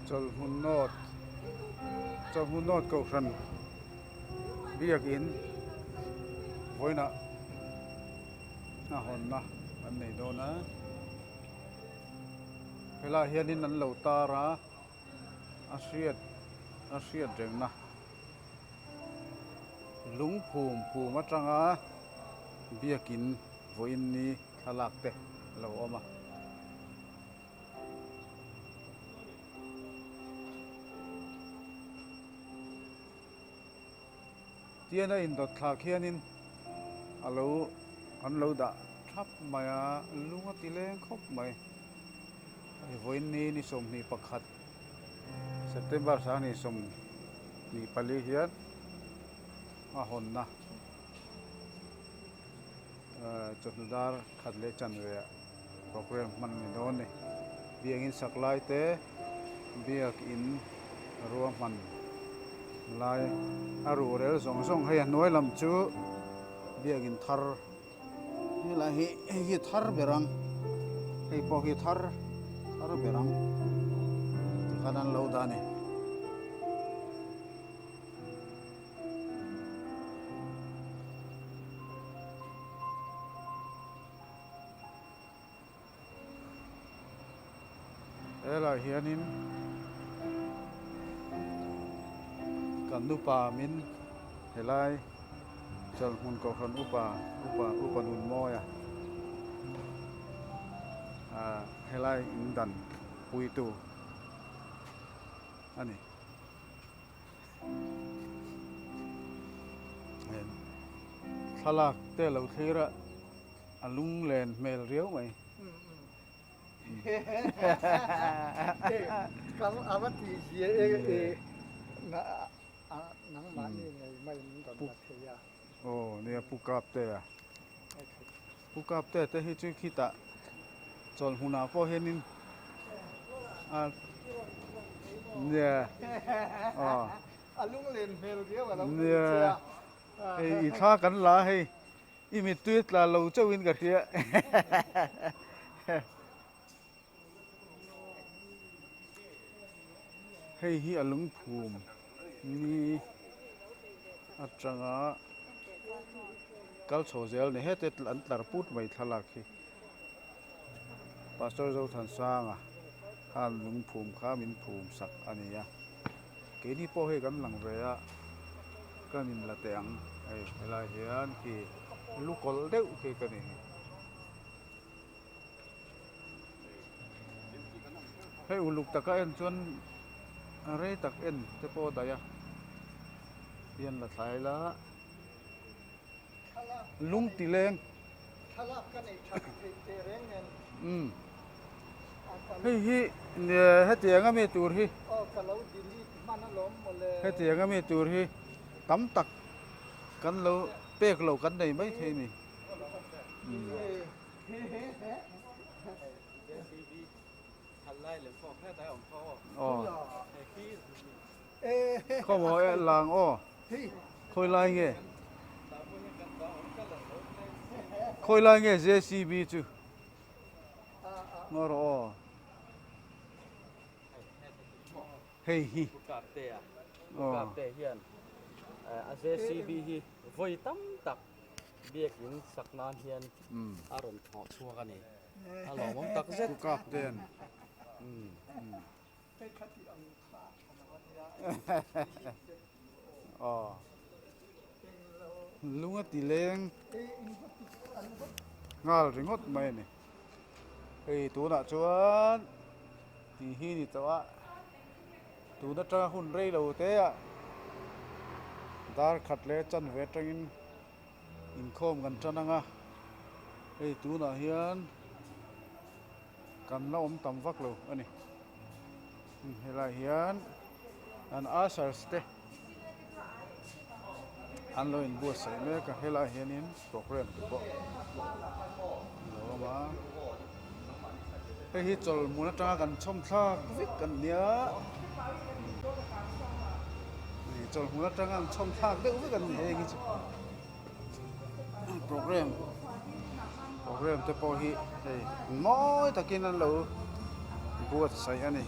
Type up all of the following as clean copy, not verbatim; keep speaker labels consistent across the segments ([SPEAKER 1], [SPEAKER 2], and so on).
[SPEAKER 1] Chawlhhmun North Chawlhhmun North Kohhran biakin vawiinah a hawnna an nei dawn a, helaiah hianin an lo tar a, a hriat a hriat rengna lungphum phum atanga biakin vawiin ni thlalak te a lo awm a. Tian a indawt thlak hianin a lo an lo dah thap mai a, lung a ti leng khawp mai. Hei vawiin ni ni 21 September 2024 hian a hawnna chawhnu dar khat leh chanve ah Program hman a ni dawn a ni. Biakin sak lai te, biakin ruahman lai a ruhrel zawng zawng hei a hnuai lam chu biakin thar helai hi hei hi thar ber ang hei pawh hi thar thar ber ang tikhan an lo dah a ni. Helaiah hianin kan upa min helai Chawlhhmun Kohhran upa upa upa Nunmawia ah helai in dan puitu a ni. Thlalak te lo thlir a. A lunglen hmel riau mai.
[SPEAKER 2] A va tih zia e e nangmahni ngei mai min rawn la thei a.
[SPEAKER 1] Aw nia Pu Kaptea. Pu Kaptea te hi chu khitah chawlhmunah pawh hianin a nia aw.
[SPEAKER 2] A lunglen hmel riau a lo ni che a.
[SPEAKER 1] Hei i thla kan la a hei. I mittui tla lo chauhin ka hria. Hei hi a lungphum ni atanga kal chho zel a ni. Hete an tlar put mai thlalak hi. Pastor Zothansanga khan lungphum kha min phum sak a ni a. Keini pawh hei kan lang ve a, kan in la teh ang hei helai hian khi lu kawlh deuh khi ka ni. Hei uluk taka en chuan rei tak en te pawh a daih a, hian la thlai la lung ti leng.
[SPEAKER 2] Thlalak ka nei that theih teh reng nen.
[SPEAKER 1] Umm. Hei hi hetiang ami tur hi.
[SPEAKER 2] Aw ka lo delete hman alawm mawle.
[SPEAKER 1] Hetiang ami tur hi tam tak kan lo pek lo kan nei mai thei ni. Aw. Khawmaw e lang aw. Khawi lai nge? Khawi lai nge JCB chu? Ngaw rawh aw. Hei hi.
[SPEAKER 3] Pu Kapte a. Pu Kapte hian a JCB hi vawi tam tak biakin sak nan hian a rawn thawh chhuak a ni. A lawmawm tak zet.
[SPEAKER 1] Pu Kaptean. Aw lung a ti leng nghal ringawt mai a ni hei tunah chuan tih hi ni tawh a tun atanga hun rei lo te ah dar khat leh chanve atangin inkhawm kan tan ang a hei tunah hian. Kan la awm tam vak lo a ni. Helai hian an ushers te an lo inbuatsaih mek a, helai hianin program te pawh a lo awm a. Hei hi chawlhmun atanga kan chhawm thlak vek an nia. Chawlhmun atanga an chhawm thlak deuh vek an ni heng hi chu. Program program te pawh hi hei mawi takin an lo buatsaih a ni.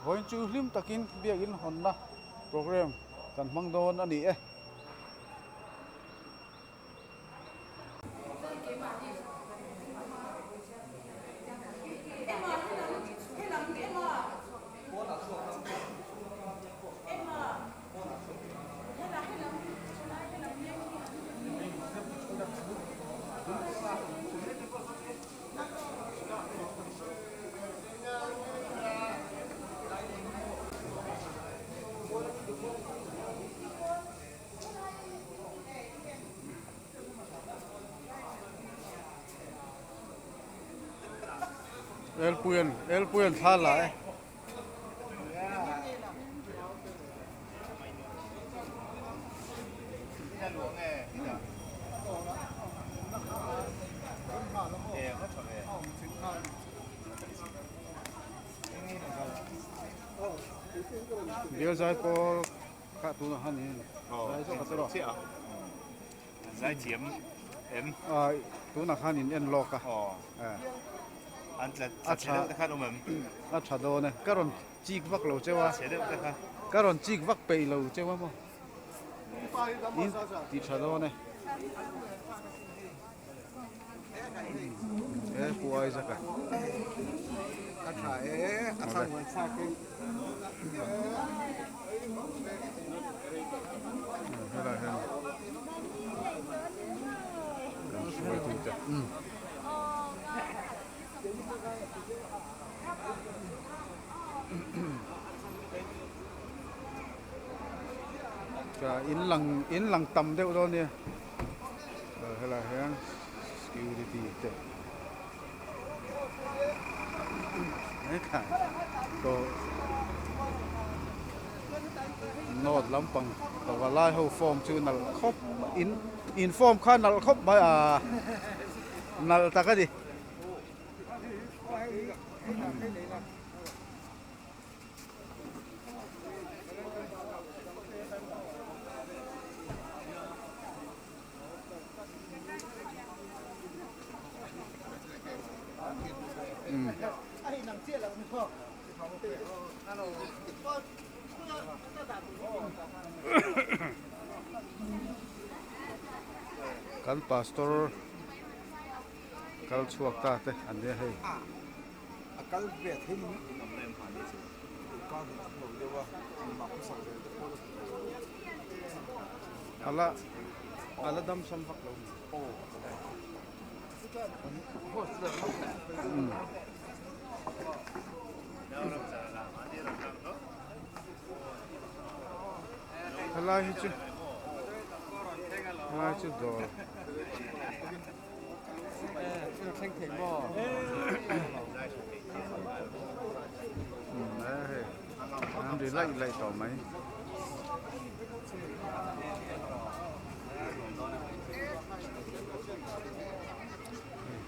[SPEAKER 1] Vawiin chu hlim takin biakin hawnna program kan hmang dawn a ni e. Elpuian Elpuian thla la e. Bial zai pawl kha tunah khan in zai zawk a che rawh.
[SPEAKER 4] Zai thiam em?
[SPEAKER 1] Tunah khan in en lawk a.
[SPEAKER 4] An tla chhe deuh te khan awm em?
[SPEAKER 1] A tha dawn e. Ka rawn chik vak lo cheu a.
[SPEAKER 4] Chhe deuh te kha.
[SPEAKER 1] Ka rawn chik vak peih lo cheu a maw? In ti tha dawn e. E Pu Isaac a.
[SPEAKER 2] A tha e, a thang huan thlak e.
[SPEAKER 1] Helai hian kan hruaitu te. In lang in lang tam deuh dawn nia helai hian security te hekhai tawh north lampang pavalai ho form chu nalh khawp in in form kha nalh khawp mai a. Nalh tak a ni. Kan pastor kal chhuak ta te an nia hei. Ala ala dam sam vak lo. Helai hi chu helai chu dawr hei an ri laih laih tawh mai.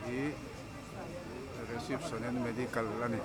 [SPEAKER 1] Hei hi reception and medical a ni.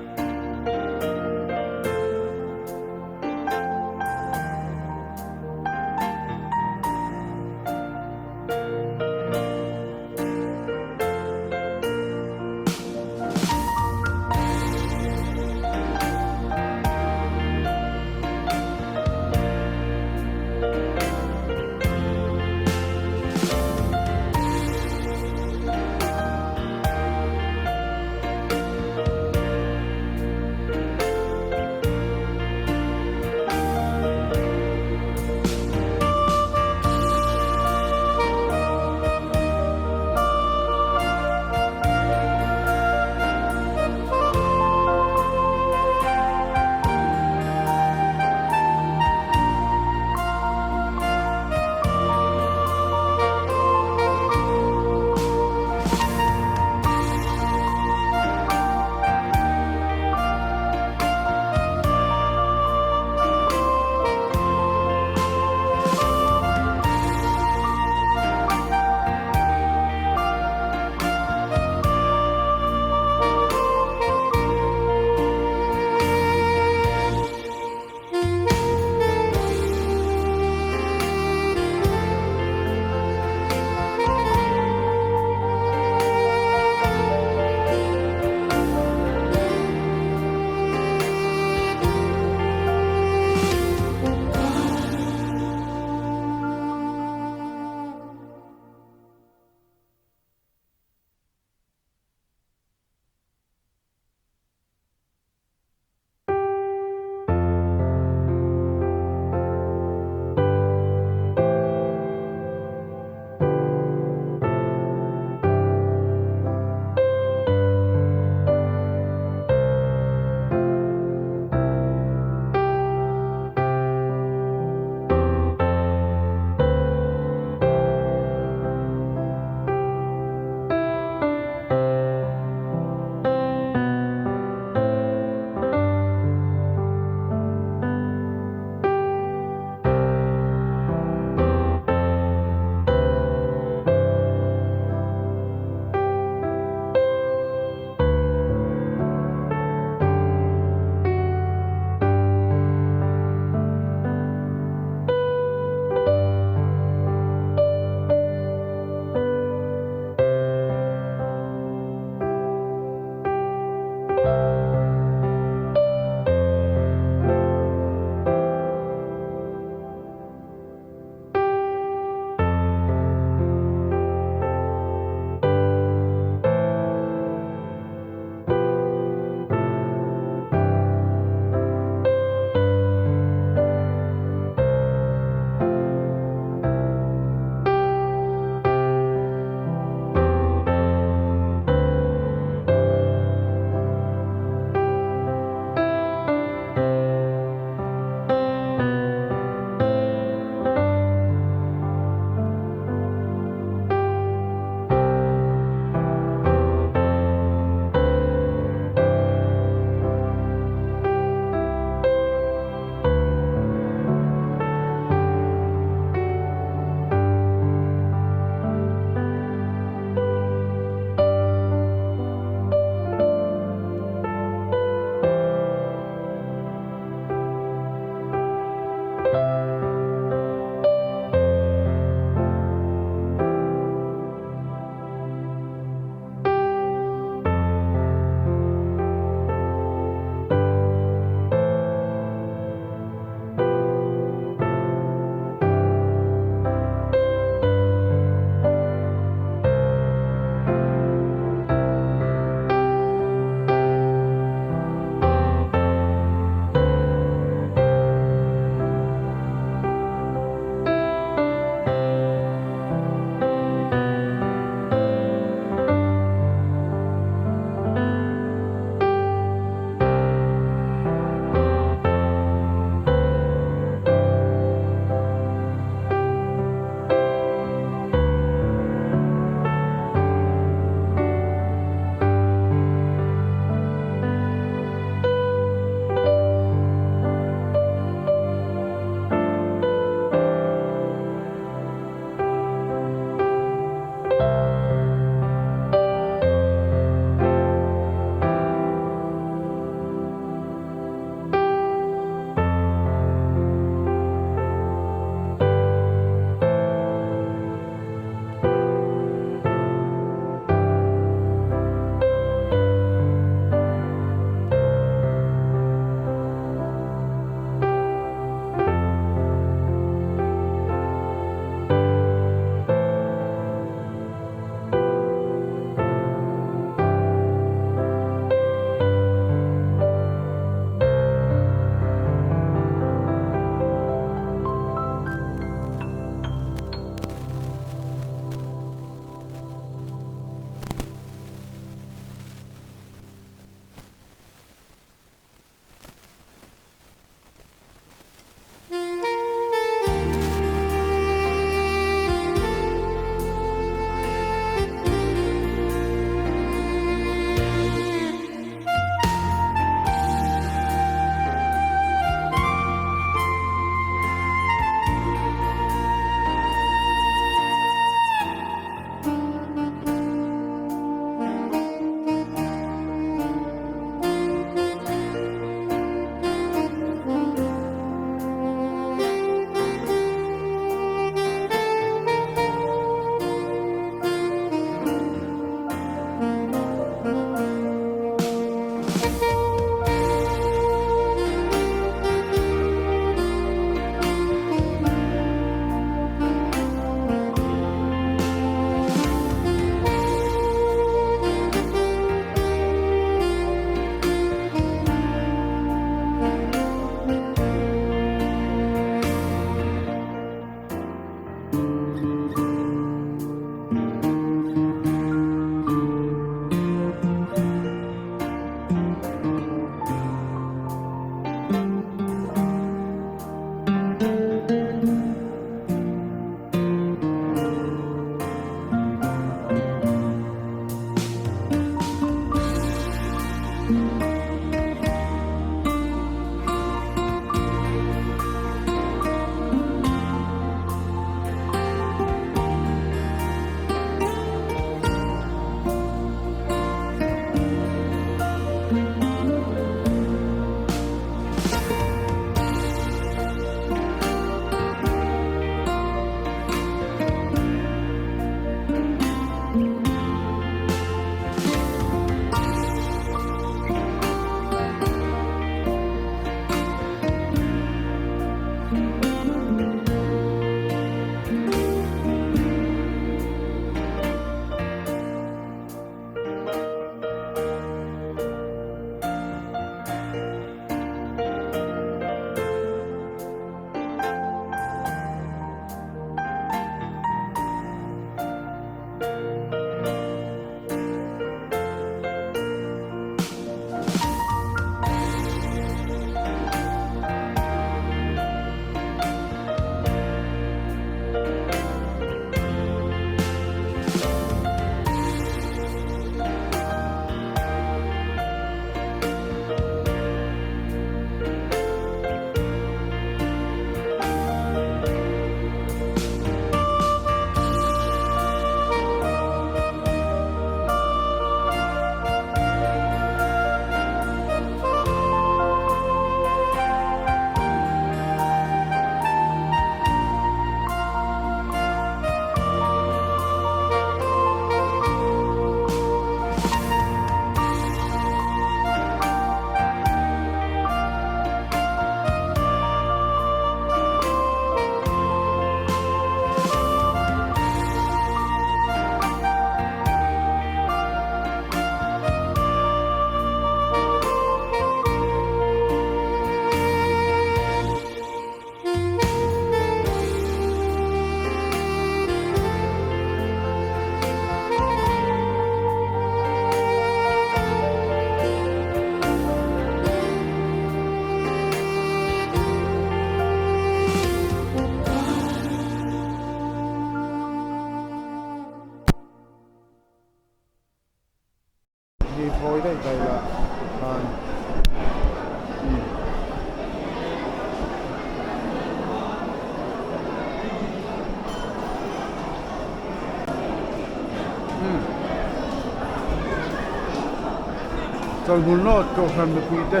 [SPEAKER 1] Chawlhmun lawt Kohhran mipui te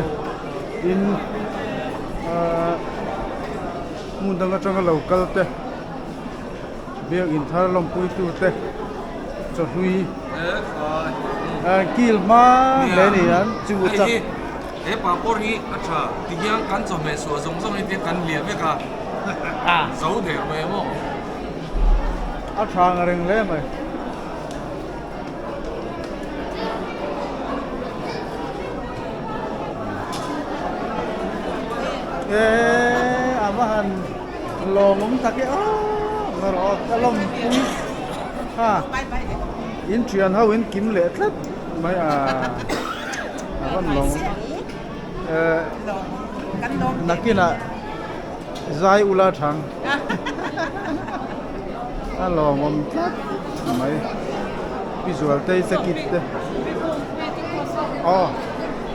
[SPEAKER 1] in ahh hmun dang atanga lo kal te biakin thar lawmpuitu te chawhlui an kil hma hle a ni an chu chak.
[SPEAKER 5] He papawr hi a tha ti hian kan chawhmeh suah zawng zawng hi tiang kan liah vek a, zo der mai maw?
[SPEAKER 1] A tha ang reng hle mai. Eee a va han lawmawm tak e aw ka rawh ka lawmpui ha in thian ho in kim leh tlat mai a a van lawmawm eh nakinah zai ula thang a lawmawm tlat mai pi zualtei te kit te aw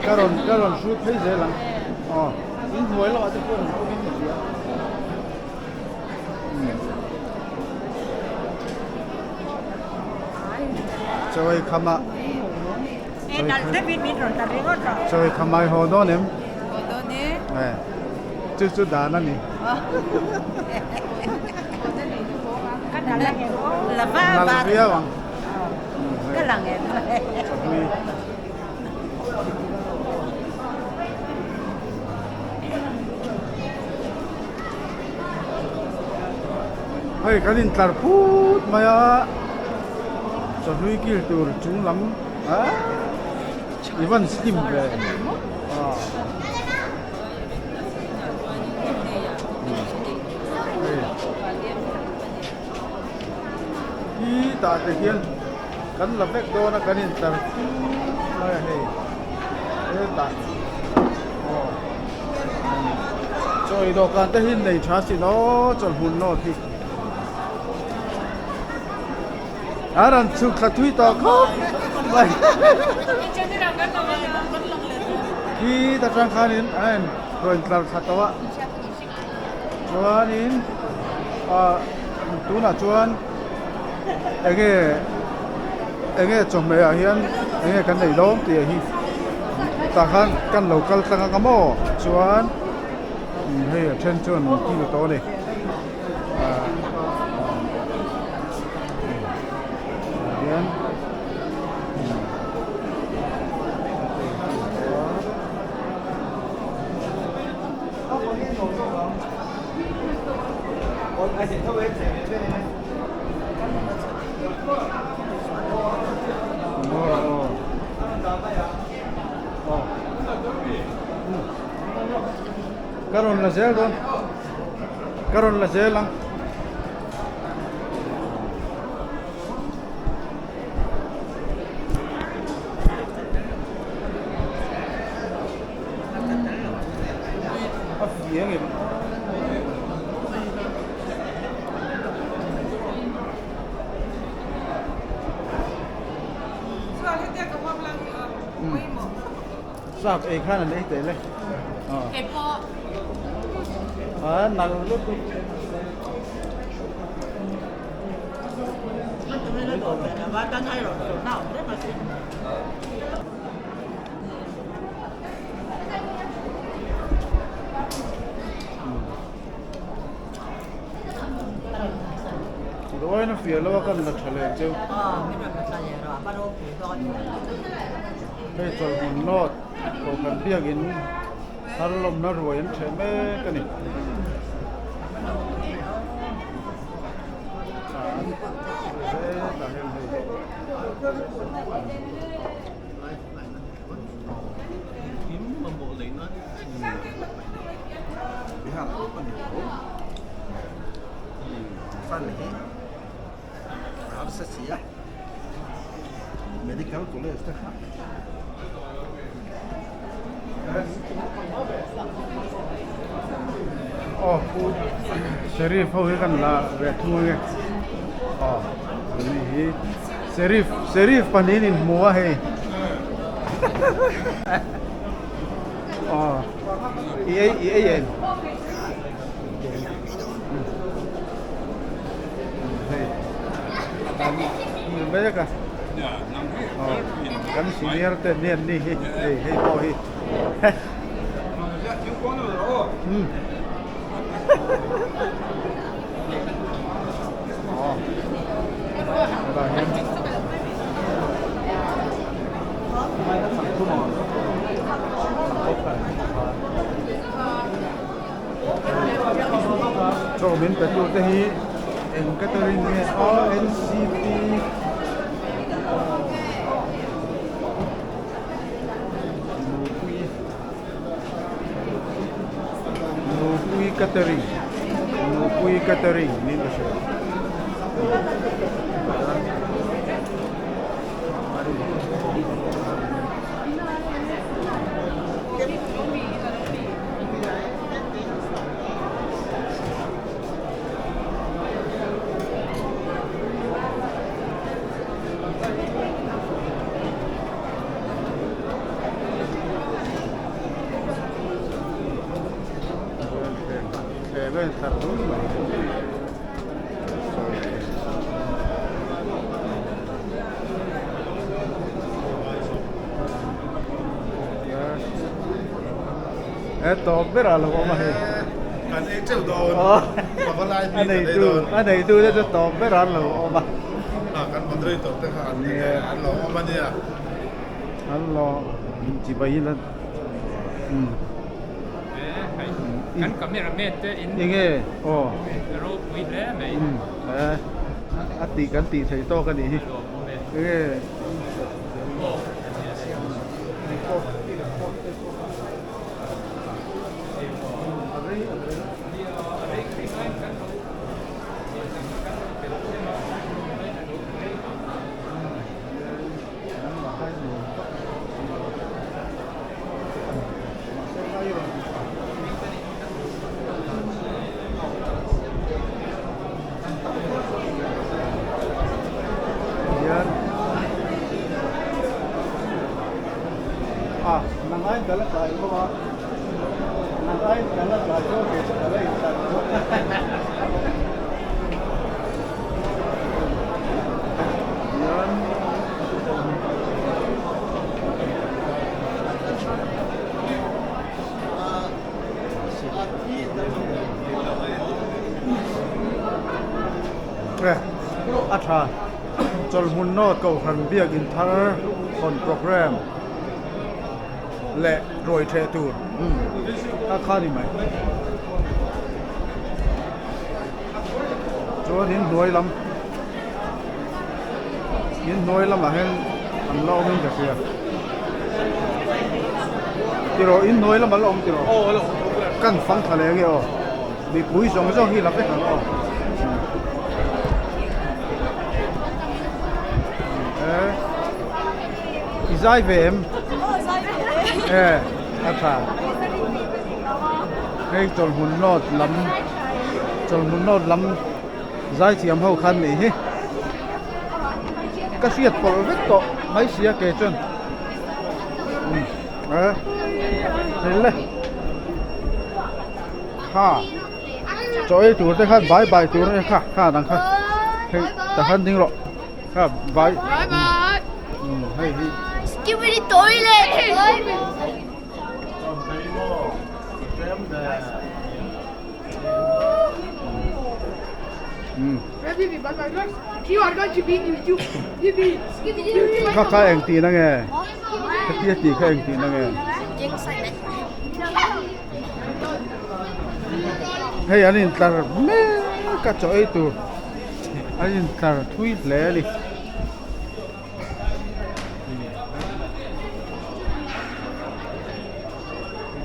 [SPEAKER 1] ka rawn ka rawn hrut phei zel ang aw in hnuai lamah te pawh an awm in ka hria chawei khama chawei khama i haw dawn em chu chu dan a ni. Nal viau ang. Hei kan intlar phut mai a, chawhlui kil tur chung lam ah i van slim ve. Hi tah te hian kan la vek dawn a kan intlar fur mai a hei hetah aw chaw ei dawhkan te hi nei tha sin aw chawlhmun nawt hi a rawn chhuk thla thui tawh khawp mai khi ta tang khanin a in rawn tlar thla tawh a chuanin ah tunah chuan enge enge chawhmeh ah hian enge kan nei dawn tih hi tah khan kan lo kal tlang ang a maw chuan hei a then chuan an kil tawh a ni. Ka rawn la zel dawn. Ka rawn la zel ang. A fiang em? Sap ei khan an ei tel e. A nal lutuk. Ruaina fiah lo a kan la tha leh cheu. Hei chawlhmun nawt kohhran biakin thar lawmna ruai an ṭheh mek a ni.
[SPEAKER 4] Medical College te kha.
[SPEAKER 1] Aw pu Sheriff ho hi kan la ve thung ange aw ani hi Sheriff Sheriff pahnih in hmu a hei aw i ei i ei em hei an hmu mek a. Kan senior te nen ni hi hei hei pawh hi. Chaw min pe tu te hi eng catering nge RNCP Nupui Nupui catering Nupui catering niin ka hria. He tawp ber ah lo awm a hei.
[SPEAKER 4] Kan ei teuh dawn. Pavalai mi kan ei dawn.
[SPEAKER 1] A neitu te chu tawp ber ah an lo awm a.
[SPEAKER 4] Kan moderator te kha an lo awm a nia.
[SPEAKER 1] An lo chibai ila.
[SPEAKER 6] Kan cameraman te in.
[SPEAKER 1] Enge aw.
[SPEAKER 6] Ropui hle mai.
[SPEAKER 1] A tih kan tih theih tawk a nih hi. Enge. A nang aiin ka la tlai bawk a nang aiin ka la tlai bawk a ka la inchhan bawk hian a tha chawlhmun nawt kohhran biakin thar hawn programme leh ruai theh tur kha kha ni mai chuan in hnuai lam in hnuai lamah hian an la awm in ka hria tiraw in hnuai lamah la awm tiraw kan fang thla leh ange aw mipui zawng zawng hi la vek ang aw. I zai ve em? E a tha. Hei chawlhmun nawt lam chawlhmun nawt lam zai thiam ho khan nih hi. Ka hriat pawlh vek tawh mai sia ke chuan. E hei le. Kha chaw ei tur te khan bai bai tur a ni kha kha dang kha hei tah khan ding rawh. Kha vai.
[SPEAKER 7] Bye bye.
[SPEAKER 1] Hei hi.
[SPEAKER 7] Skibidi toilet.
[SPEAKER 1] Kha kha eng tih na nge? Khatia tih kha eng tih na nge? Hei an intlar mek a chaw ei tur. A intlar thui hle a ni.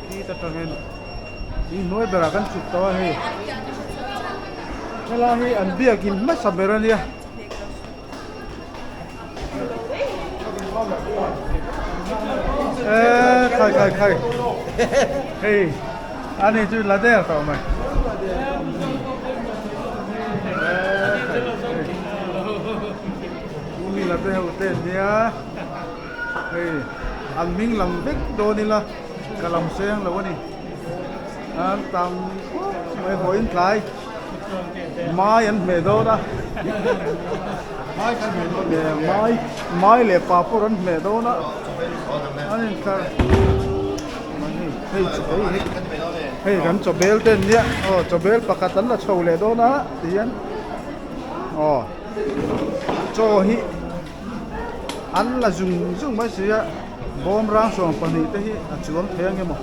[SPEAKER 1] Khi atangin in hnuai berah kan chhuk tawh a hei. Helai hi an biakin hmasa ber a nia. Eee khai khai khai hei ani chu la der tawh mai mi la te ho te nia hei an hming lam vek dawn ila ka lam seng lo ani an tam khawp mai vawiin tlai mai an hmeh dawn a. Mai mai leh papawr an hmeh dawn a an intlar hei hei hei kan chawbel te an nia aw chawbel pakhat an la chho leh dawn a tihian aw chaw hi an la zung zung mai si a bawm rang 12 te hi a chuang thei ang emaw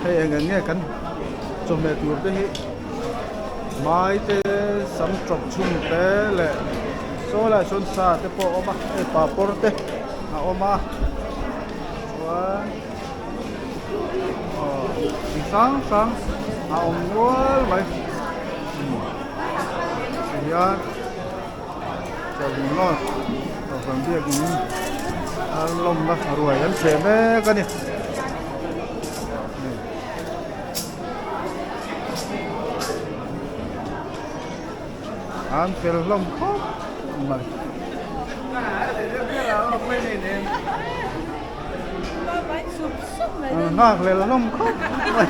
[SPEAKER 1] hei eng eng nge kan chawhmeh tur te hi mai te sam tawp chhung te leh saw lai sawn sa te pawh a awm a hei papawr te a awm a chuan aw chi hrang hrang a awm nual mai tihian. Chawlhmawlh Kohhran biakin a lawmna ruai an chhe mek a ni. An fel hlawm khawp mai. Nghak leh hlawm khawp mai.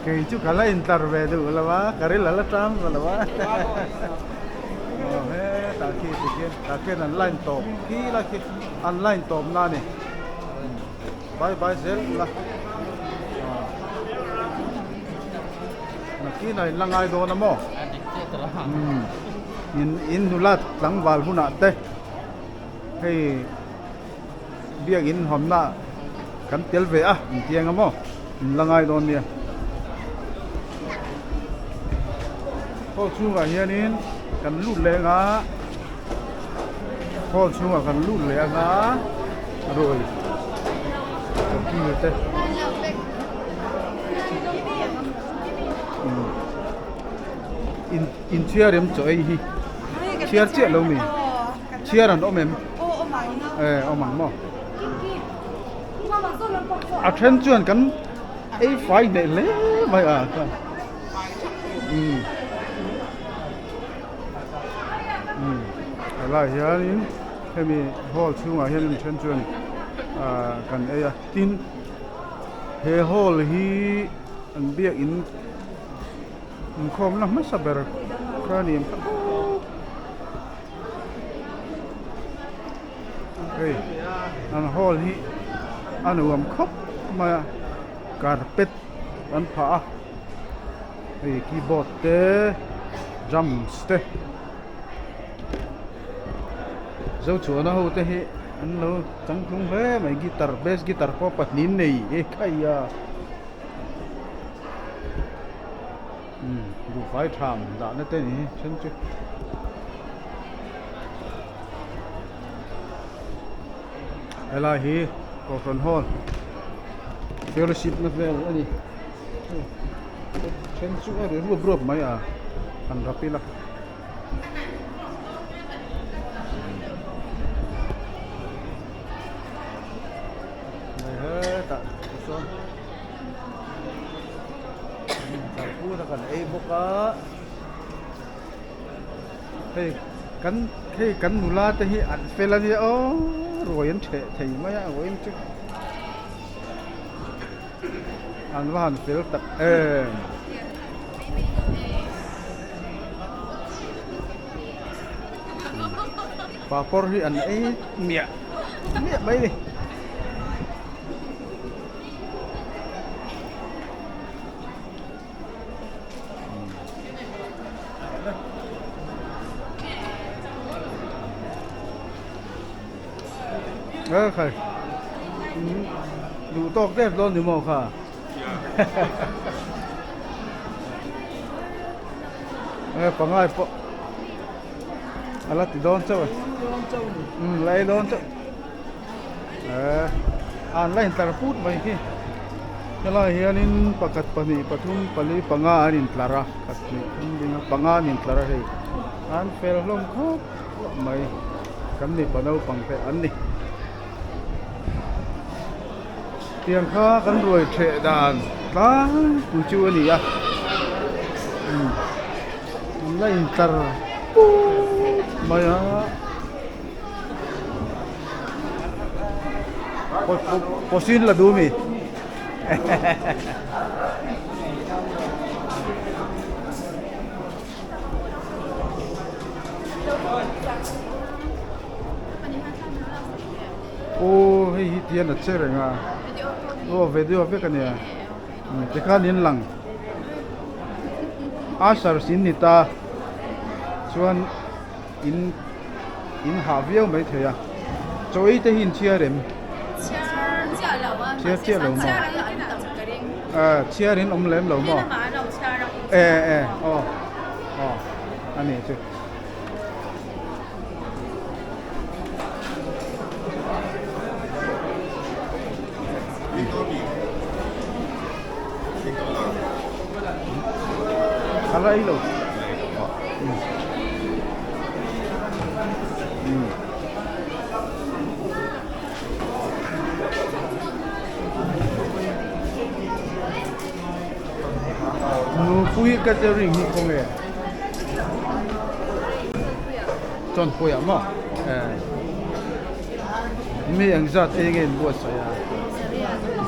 [SPEAKER 1] Kei chu ka la intlar ve duh lo a, ka ril a la tang ve lo a. Aw hetah khi tikhian tah khian an line tawp khi lai khi an line tawp na a ni. Bye bye zel ula. Nakin a in la ngai dawn a maw? In in nula tlangval hunah te hei biakin hawnna kan tel ve a intiang a maw in la ngai dawn nia hall chhungah hianin kan lut leh anga hall chhungah kan lut leh anga ruai kan kil te in inchhiar em chaw ei hi chhiar chiah lo mi chhiar an awm em. E awm ang maw a then chuan kan ei fai hneh hle mai a chuan umm umm helai hianin hemi hall chhungah hianin then chuan ah kan ei a tin he hall hi an biakin inkhawmna hmasa ber kha a ni ang. Hei an hall hi a nuam khawp mai a carpet an phah a hei keyboard te drums te zochhuana ho te hi an lo changtlung hle mai guitar bass guitar pawh pahnih nei e khai a umm buhfai tham dahna te ni then chu helai hi kohhran hall fellowship na vel a ni then chu a ri ruap ruap mai a han rap ila. Hetah chuan. Tarpun a kan ei bawk a hei kan hei kan nula te hi an fel a nia aw ruai an theh thei mai a vawiin chu an va han fel tak em. Papawr hi an ei miah miah mai a ni. Ơ khai duh tawk tep dawn ni maw kha e pangai pawh a la ti dawn chauh e la ei dawn chauh. Eh an la intlar put mai khi helai hianin pakhat pahnih pathum pali panga an intlar a khat hnih thum ding a panga an intlar a hei an fel hlawm khawp mai kan mipa naupang te an ni tiang kha kan ruai theh dan tlangpui chu a ni a umm an la intlar put mai a. Pawsin la duh mi? Aw hei hi tian a che reng a aw video vek a nia tikhan in lang ushers in ni ta chuan in in hah viau mai thei a chaw ei te hi in chhiar em chhiar chiah lo maw chhiar in awm lem lo maw e e aw aw a ni chu. A la ei lo. Nupui catering hi khawnge? Chawnpuiah maw? Mi engzat eng nge in buatsaih a?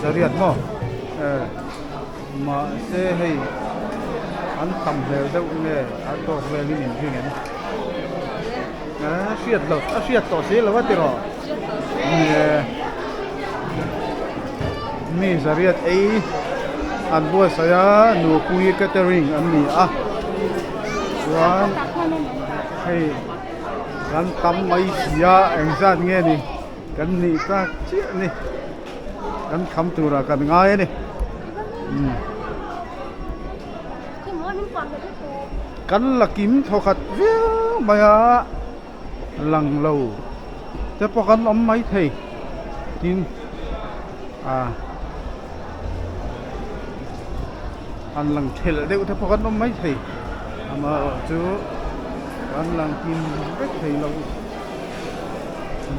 [SPEAKER 1] Zariat maw? Mahse hei an tam hmel deuh nge a tawk velin in ring em? A hriat loh a hriat tawh si lo a tiraw? Mi zariat ei an buatsaih a nupui catering an ni a chuan hei kan tam mai si a engzat nge ni kan nih tak chiah a ni kan kham turah kan ngai a ni. Kan la kim thawkhat viau mai a lang lo te pawh kan awm mai thei tin ah an lang thelh deuh te pawh kan awm mai thei amaherawhchu kan lang kim vek thei lo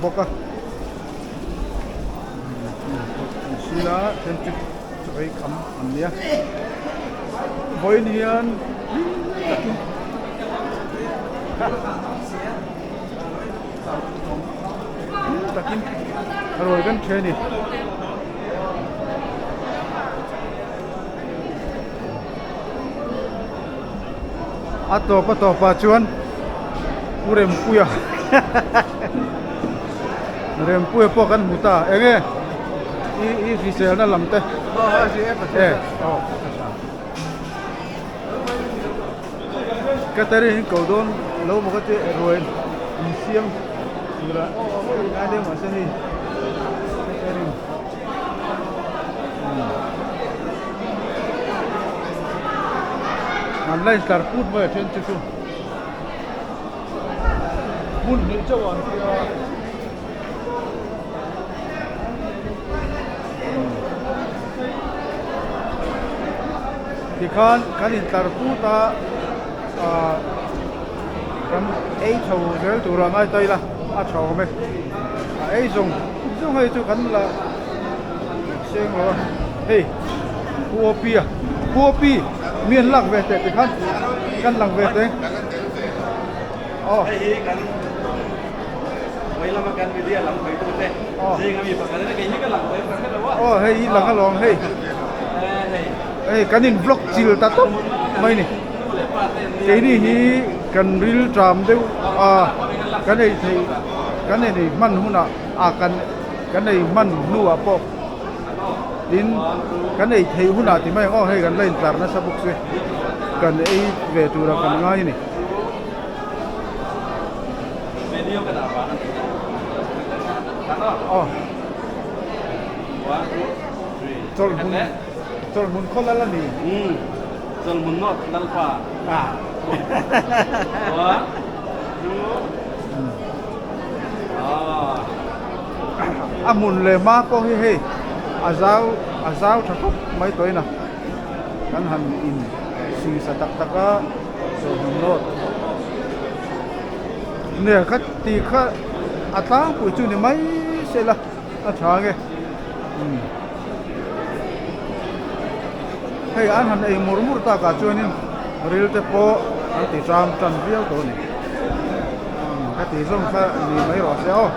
[SPEAKER 1] bawk a an sil a then chu chaw ei kham an nia vawiin hian hlim takin hlim takin a rawi kan ṭhe a ni. A tawp a tawpah chuan Pu Rempuia Rempuia pawh kan hmu ta eng nge i i hriselna lam te e aw catering in ko dawn lo maw ka ti ruai insiam tura ngai deuh mahse hei catering. An la intlar put mai a then chu chu hmun hnih chauh an tia tikhan kan intlar put a ah kan ei chho zel turah ngai ta ila a tha awm e a ei zawng zawng hei chu kan la seng lo a hei Pu a Pu mi an lak ve teh tikhan kan lang ve teh aw
[SPEAKER 3] hei hi kan vawi lama kan media lam hawi tu te zing ami pakhat a kei hi ka lang ve ka hre lo a
[SPEAKER 1] aw hei hi lang alawm hei hei kan in vlog chil ta tawp mai ni keini hi kan ril tram deuh a kan ei theih kan ei hman hunah a kan kan ei hman hnuah pawh tin kan ei theih hunah ti mai ang aw hei kan la intlar nasa bawk se kan ei ve tura kan ngai a ni. Aw chawlhmun chawlhmun khaw lal a ni.
[SPEAKER 3] Chawlhmun nawt lalpa.
[SPEAKER 1] A hmun leh hma pawh hi hei a zau a zau tha khawp mai tawhin a kan han in singsa tak tak a chawhnu nawt nia kha tih kha a tlangpui chu ni mai sela a tha nge hei an han ei mur mur takah chuanin ril te pawh an ti ṭam ṭan viau tawh a ni ka tih zawng kha ni mai rawh se aw.